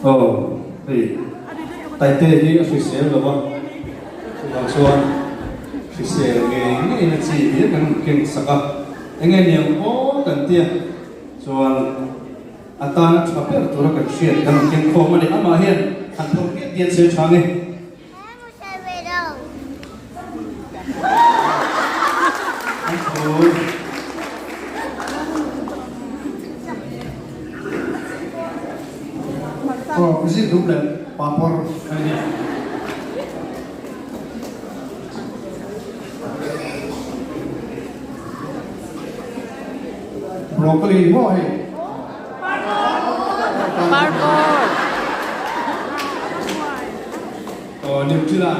Aw, hei Taite hi a hrisel lo va, chuvang chuan hrisel ngei ngeina chi hi kan rawn keng sak a, enge niang aw kan tia chuan a tana tha ber tura kan hriat kan rawn keng khawm a ni. Amah hian han thawk diat diat se tha nge. An thu. Aw, zin dum leh papawr a ni. Broccoli maw hei? Parpawr. Aw, Nutella.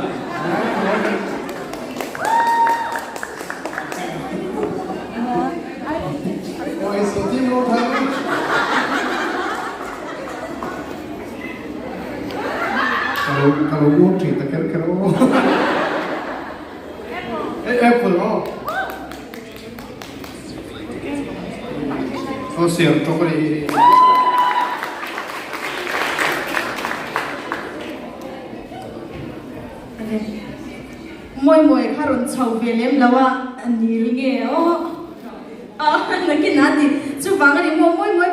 Ka lo ur thin ta kher kher aw. Apple aw. Aw siam tawk a ni. Mawi mawi kha rawn chho ve lem lo a, a nil nge aw. Nakin a ti chuvang a ni maw mawi mawi.